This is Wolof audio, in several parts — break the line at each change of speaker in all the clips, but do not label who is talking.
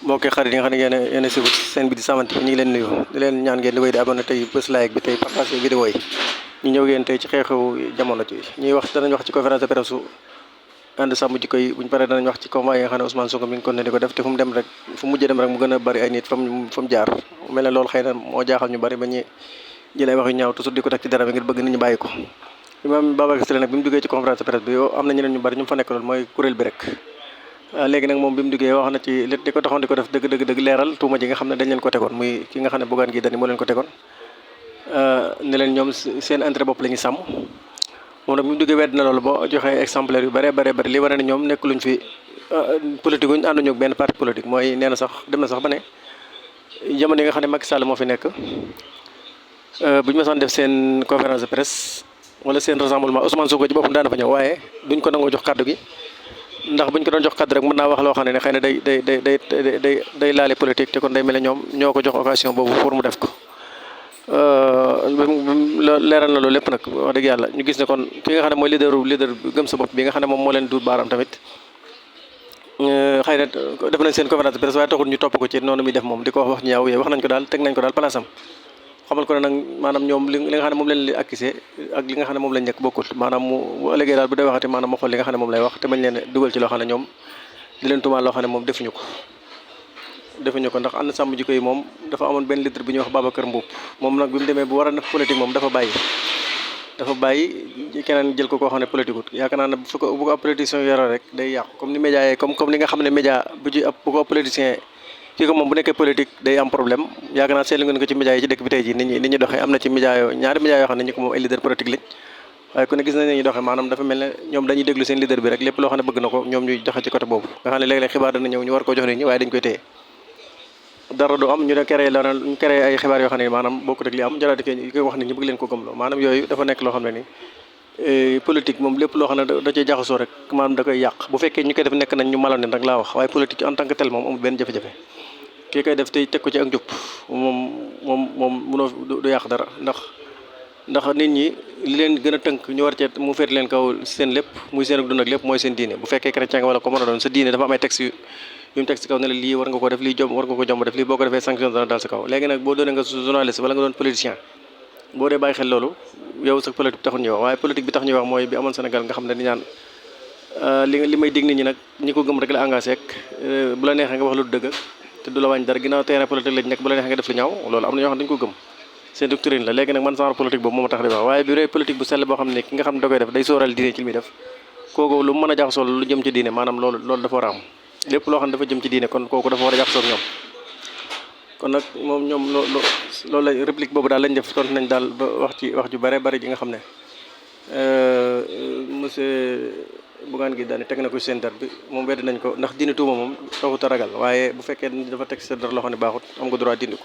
mbokki xarit yi nga xam ne yéen a suivre seen bi di Sam TV ñu ngi leen nuyu di leen ñaan ngeen di wéy di abonné tey bés like bi tey partage vidéo yi ñu ñëw ngeen tey ci xew-xew jamono ji ñuy wax danañ wax ci conférence de presse su ànd sàmm jikko yi buñu paree danañ wax ci combat yi nga xam ne Ousmane Sonko mi ngi continué di ko def te fu mu dem rek fu mujjee dem rek mu gën a bari ay nit fa mu jaar mel ne loolu xëy na moo jaaxal ñu bari ba ñu jël ay wax yu ñaaw toujours di ko teg ci dara bi ngir bëgg nit ñu bàyyi ko Imam Babacar Sylla nag bi mu duggee ci conférence de presse bi yow am na ñeneen ñu bari ñu fa nekk loolu mooy kuréel bi rek léegi nag moom bi mu duggee wax na ci li ko taxoon di ko def dëgg leeral tuuma ji nga xam ne dañ leen ko tegoon muy ki nga xam ne Bougane Gueye Dany moo leen ko tegoon ne leen ñoom seen intérêt bopp la ñuy sàmm moom nag bi mu duggee wedd na loolu boo joxee exemplaire yu bëree bëri li wane ne ñoom nekk luñ fi politique uñ ànduñu ak benn parti politique mooy nee na sax dem na sax ba ne jamono yi nga xam ne Macky Sall moo fi nekk bu ñu mësaan def seen conférence de presse wala seen rassemblement Ousmane Sonko ci boppam daana fa ñëw waaye duñ ko nangoo jox kàddu gi ndax buñ ko doon jox kàddu rek mën naa wax loo xam ne xëy na day laale politique te kon day mel ne ñoom ñoo ko jox occasion boobu pour mu def ko leeral na loolu lépp nag wax dëgg yàlla ñu gis ne kon ki nga xam ne mooy leader gëm sa bopp bi nga xam ne moom moo leen duut baaraam tamit xëy na def nañ seen conférence de presse waaye taxul ñu topp ko ci noonu muy def moom di ko wax ñaaw yooyu wax nañ ko daal teg nañ ko daal place am xamal ko ne nag maanaam ñoom li nga xam ne moom leen li accusé ak li nga xam ne moom lañ nekk bokkul maanaam bu ëllëgee daal bu dee waxati maanaam ma xool li nga xam ne moom lay wax te mañ leen dugal ci loo xam ne ñoom di leen tumaal loo xam ne moom defuñu ko ndax ànd sàmm jikko yi moom dafa amoon benn leader bi ñuy wax Babacar Mboup moom nag bi mu demee bu war a def politique moom dafa bàyyi keneen jël ko koo xam ne politique ut yaakaar naa ne bu ko ab politicien yore rek day yàqu comme ni média yi comme ni nga xam ne média bu ko politicien kii ko moom bu nekkee politique day am problème yaakaar naa seetlu ngeen ko ci média yi ci dëkk bi tey ji nit ñi doxee am na ci média ñaari média yoo xam ne ñu ko moom ay leader politique lañ waaye ku ne gis nañ ne ñuy doxee maanaam dafa mel ne ñoom dañuy déglu seen leader bi rek lépp loo xam ne bëgg na ko ñoom ñuy doxe ci côté boobu nga xam ne léeg-léeg xibaar dana ñëw ñu war koo jox nit ñi waaye dañ koy téye dara du am ñu ne créé ay xibaar yoo xam ne maanaam bokkut ak li am jaraati koy wax nit ñi bëgg leen ko gëmloo maanaam yooyu dafa nekk loo xam ne ni politique moom lépp loo xam ne da cee jaxasoo rek maanaam da koy yàq bu fekkee ñu koy def nekk nañ ñu maloon ne rek laa wax waaye politique en tant que tel moom amul benn jafe-jafe kii koy def tey teg ko ci ak njub moom munoo du yàq dara ndax nit ñi li leen gën a tënk ñu war cee mu féet leen kaw seen lépp muy seen dund ak lépp mooy seen diine bu fekkee chrétien wala ko mën a doon sa diine dafa am ay texte yu mu teg si kaw ne la lii war nga ko def lii war nga ko jomb def lii boo ko defee sanction dana dal sa kaw léegi nag boo doonee nga journaliste wala nga doon politicien boo dee bàyyi xel loolu yow sa politique bi taxul ñuy wax waaye politique bi tax ñuy wax mooy bi amoon Sénégal nga xam ne di ñaan li may dig nit ñi nag ñi ko gëm rek la engagé ak bu la neexee nga wax lu dëgg te du la wàññi dara ginnaaw terrain politique lañ nekk bu la neexee nga def lu ñaaw loolu am na ñoo xam ne dañu ko gëm seen doctrine la léegi nag man genre politique boobu moo ma tax di wax waaye bi rey politique bu sell boo xam ne ki nga xam ne da koy def day sóoral diine ci li muy def kooku lu mu mën a jaxasoo lu jëm ci diine maanaam loolu dafa war a am lépp loo xam ne dafa jëm ci diine kon kooku dafa war a jaxasoo ak ñoom kon nag moom ñoom loolu la réplique boobu daal lañ def tontu nañ daal ba wax ju bare bari ji nga xam ne monsieur Bougane Gueye Dany teg na ko seen dar bi moom wedd nañ ko ndax dindi tuuma moom taxut a ragal waaye bu fekkee dafa teg seen dar loo xam ne baaxut am nga droit dindi ko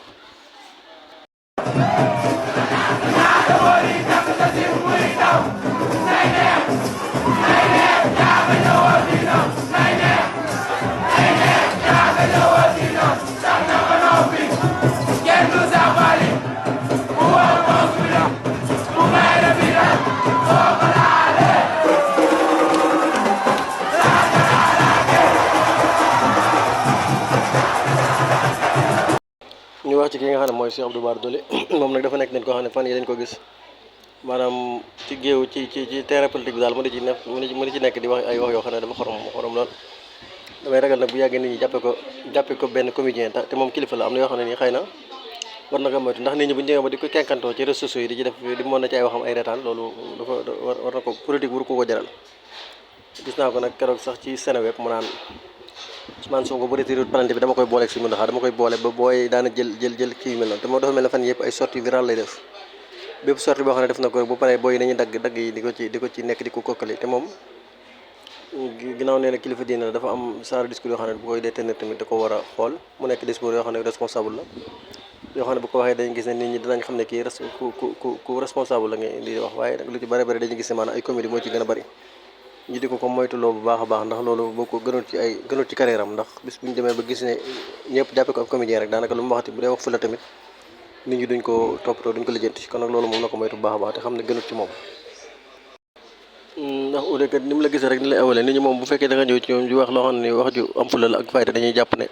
ñu wax ci ki nga xam ne mooy Cheikh Abdou Bara Dolly moom nag dafa nekk nit koo xam ne fan yi dañ ko gis maanaam ci géew ci terrain politique bi daal mu di ci nekk di wax ay wax yoo xam ne dafa xorom lool damay ragal nag bu yàggee nit ñi jàppe ko benn comédien te moom kilifa la am na yoo xam ne nii xëy na war na ko moytu ndax nit ñi bu ñu demee ba di ko kenkantoo ci réseaux sociaux yi di ci def di mën na ci ay waxam ay retaan loolu dafa war na ko politique waru ko jaral gis naa ko nag keroog sax ci Seneweb mu naan Ousmane Sonko bu retiré plainte bi dama koy boole ak si mu ndaxaa dama koy boole ba booy daana jël kii yu mel noonu te moo dafa mel ne fan yëpp ay sortie virale lay def bépp sortie boo xam ne def na ko bu paree booy nañu dagg yi di ko ci nekk di ko kokkali te moom ginnaaw nee na kilifa diine la dafa am genre discours yoo xam ne bu koy dee tenir tamit da ko war a xool mu nekk discours yoo xam ne responsable la yoo xam ne bu ko waxee dañu gis ne nit ñi dinañ xam ne kii ku responsable la nga di wax waaye nag lu ci bëri dañu gis ne maanaam ay comédie moo ci gën a bëri ñu di ko moytuloo bu baax a baax ndax loolu boo ko gënul ci carrière am ndax bis bu ñu demee ba gis ne ñëpp jàppe ko ab comédien rek daanaka lu mu waxati bu dee wax fu la tamit nit ñi duñ ko toppatoo duñ ko lijjanti kon nag loolu moom na ko moytu bu baax a baax te xam ne gënul ci moom ndax au lieu ni mu la gisee rek ni lay awalee nit ñi moom bu fekkee da nga ñëw ci ñoom di wax loo xam ne wax ju am fula la ak fayda dañuy jàpp ne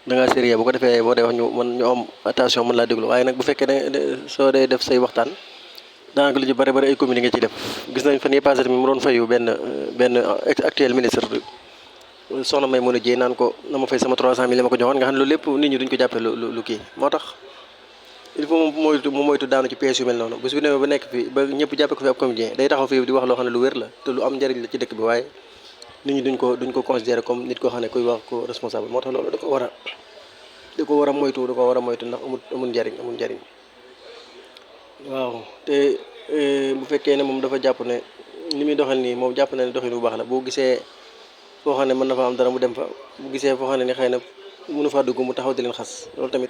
da ngaa sérieux bu ko defee boo dee wax ñu am attention mën laa déglu waaye nag bu fekkee ne soo dee def say waxtaan daanaka lu ci bari ay communiqué nga ciy def gis nañ fan yii passé tamit mu doon fayu benn actuel ministre soxna may mën a jéey naan ko na ma fay sama 300 000 ma ko joxoon nga xam ne loolu lépp nit ñi duñ ko jàppee lu kii moo tax il faut mu moytu daanu ci pièces yu mel noonu bés bu demee ba nekk fi ba ñëpp jàppe ko fi ab comédien day taxaw fii di wax loo xam ne lu wér la te lu am njëriñ la ci dëkk bi waaye nit ñi duñ ko considérer comme nit koo xam ne kuy wax ko responsable moo tax loolu da ko war a moytu ndax amul njëriñ waaw te bu fekkee ne moom dafa jàpp ne ni muy doxal nii moom jàpp na ne doxin bu baax la boo gisee foo xam ne mën na fa am dara mu dem fa bu gisee foo xam ne ni xëy na mënu faa dugg mu taxaw di leen xas loolu tamit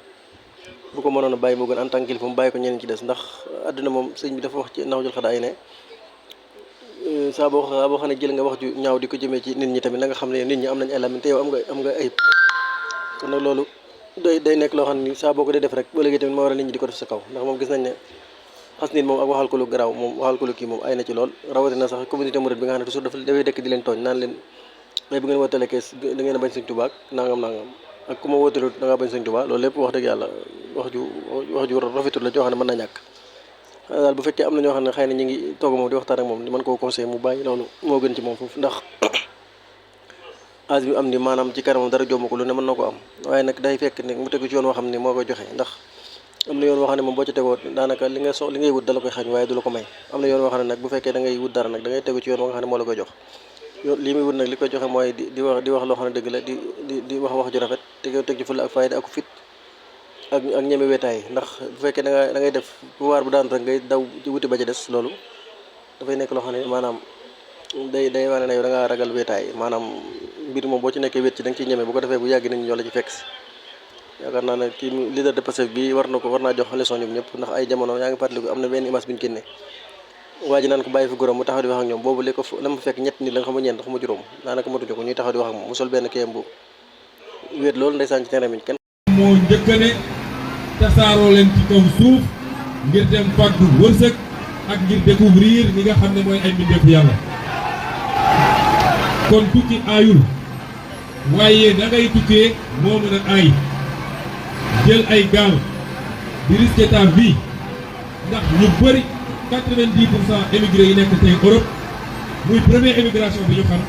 bu ko mënoon a bàyyi moo gën en tant que kilifa mu bàyyi ko ñeneen ci des ndax àdduna moom sëñ bi dafa wax ci naw jël xadaa yi ne saa boo xam ne jël nga wax ju ñaaw di ko jëmee ci nit ñi tamit na nga xam ne nit ñi am nañ ay làmmiñ te yow am nga ayib kon nag loolu day nekk loo xam ne saa boo ko dee def rek ba léegi tamit moo war a nit ñi di ko def sa kaw ndax moom gis nañ ne xas nit moom ak waxal ko lu garaaw moom waxal ko lu kii moom ay na ci lool rawatina sax communauté mouride bi nga xam ne toujours dafay dëkk di leen tooñ naan leen ay bu ngeen wootelee kees da ngeen a bañ Sëñ Tuubaa nangam ak ku ma wooteelu da ngaa bañ Sëñ Tuubaa loolu lépp wax dëgg yàlla wax ju rafetul la joo xam ne mën na ñàkk daal bu fekkee am na ñoo xam ne xëy na ñu ngi toog moom di waxtaan ak moom di mën koo conseiller mu bàyyi loolu moo gën ci moom foofu ndax âge bi am ni maanaam ci kanamam dara jomb ko lu ne mën na ko am waaye nag day fekk ne mu tegu ci yoon woo xam ne moo koy joxe ndax am na yoon woo xam ne moom boo ci tegoo daanaka li ngay wut dala koy xañ waaye du la ko may am na yoon woo xam ne nag bu fekkee da ngay wut dara nag da ngay tegu ci yoon woo nga xam ne moo la koy jox lii muy wut nag li koy joxe mooy di wax loo xam ne dëgg la di wax ju rafet te teg ci fulla ak fayda ak fit ak ñeme wetaay ndax bu fekkee da ngay def pouvoir bu daan rek ngay daw ci wuti ba ca des loolu dafay nekk loo xam ne maanaam day wane ne yow da ngaa ragal wetaay maanaam mbir moom boo ci nekkee wét ci da nga ciy ñeme bu ko defee bu yàgg nit ñi ñoo la ci fekk si yaakaar naa ne kii leader de Pastef bi war naa jox leçon ñoom ñëpp ndax ay jamono yaa ngi fàttaliku am na benn image bi ñu génne waa ji naan ko bàyyi fi góoram mu taxaw di wax ak ñoom boobu li ko la ma fekk ñett nit la nga xam ne ñeent xama juróom daanaka matuñu ko ñuy taxaw di wax ak moom mu sol benn kéem bu wéet loolu ndeysaan ci terrain bi kenn
moo njëkkane tasaaroo leen ci kaw suuf ngir dem fàggu wërsëg ak ngir découvrir li nga xam ne mooy ay mbindeefu yàlla kon tukki aayul waaye da ngay tukkee moo mën a aay jël ay gaal di risquer ta vie ndax ñu bëri 90% émigré yi nekk tey Europe muy première émigration bi ñu xam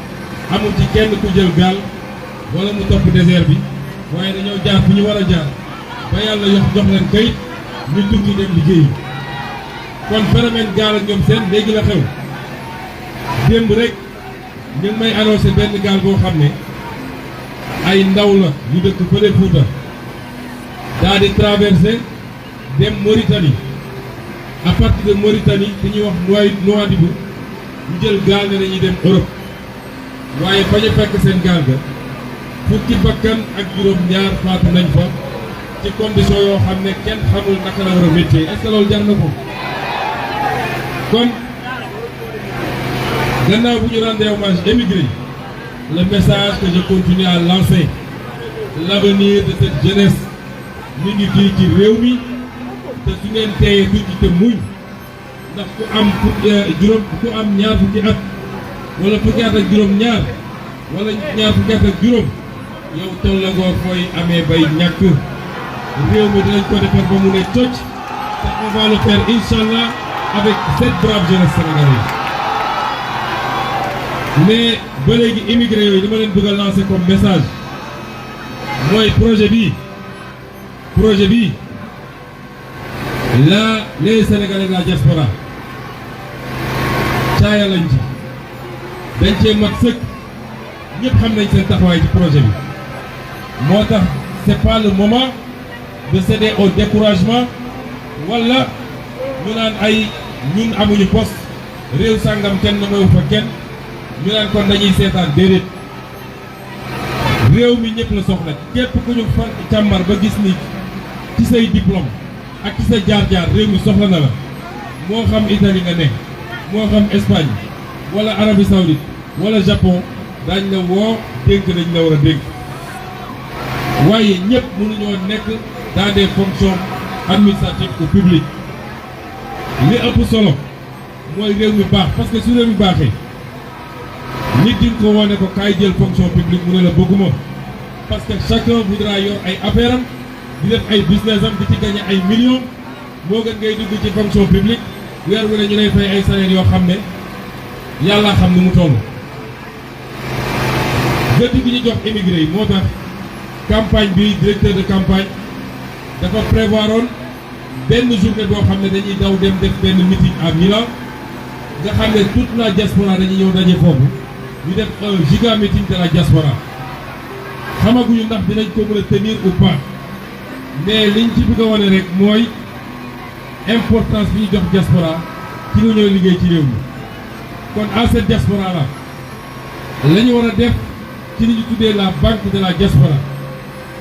amul ci kenn ku jël gaal wala mu topp désert bi waaye dañoo jaar fu ñu war a jaar ba yàlla jox leen kayit ñu tukki dem liggéeyi kon phénomène gaal ak ñoom seen léegi la xew démb rek ñu ngi may annoncé benn gaal boo xam ne ay ndaw la ñu dëkk fële Fuuta daa di traversé dem Mauritanie à partir de Mauritanie fi ñuy wax Nouadhibou ñu jël gaal ne dañuy dem Europe waaye bañ a fekk seen gaal ga fukki bakkan ak juróom-ñaar faatu nañ fa ci condition yoo xam ne kenn xamul naka la war a métier est-ce que loolu jar na ko kon gannaaw bu ñu rendre hommage émigré le message que je continue à lancer l'avenir de cette jeunesse mi ngi fii ci réew mi te su ngeen teeyee tuuti te muñ ndax ku am ñaar fukki at wala fukki at ak juróom-ñaar wala ñaar fukki at ak juróom yow tollagoo fooy amee bay ñàkk réew mi dinañ ko defar ba mu ne cocc te on va le faire inchallah avec cette brave jeunesse sénégalaise mais ba léegi immigré yooyu dama leen bëgg a lancer comme message mooy projet bi là les Sénégalais de la diaspora caaya lañ ci dañ cee mat sëkk ñëpp xam nañ seen taxawaay ci projet bi moo tax c'est pas le moment de céder au découragement wala ñu naan ay ñun amuñu poste réew sàngam kenn mooy fa kenn ñu naan kon dañuy seetaan déedéet réew mi ñëpp la soxla képp ku ñu fan càmbar ba gis ni ci say diplôme ak ci sa jaar-jaar réew mi soxla na la moo xam Italie nga ne moo xam Espagne wala Arabie Saoudite wala Japon dañ la woo dénk dañ la war a dénk waaye ñëpp mënuñoo nekk dans des fonctions administratives ou publiques li ëpp solo mooy réew mi baax parce que su réew mi baaxee nit di ko wone ko kaay jël fonction publique mu ne la bëgguma parce que chacun voudra yor ay affaire am di def ay business am di ci gagner ay millions moo gën ngay dugg ci fonction publique weer wu ne ñu lay fay ay salaire yoo xam ne yàlla xam nu mu toll. gëdd gi ñu jox émigré yi moo tax campagne bi directeur de campagne dafa prévoiroon benn journée boo xam ne dañuy daw dem def benn meeting à Milan nga xam ne toute la diaspora dañuy ñëw daje foofu ñu def un giga meeting de la diaspora xamaguñu ndax dinañ ko mën a tenir ou pas mais liñ ci bëgg a wane rek mooy importance bi ñu jox diaspora ci nga ñëw liggéey ci réew mi kon à cette diaspora là la ñu war a def ci li ñu tuddee la banque de la diaspora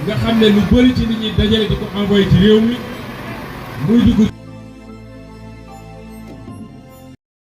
nga xam ne lu bëri ci nit ñi dajale di ko envoyé ci réew mi muy dugg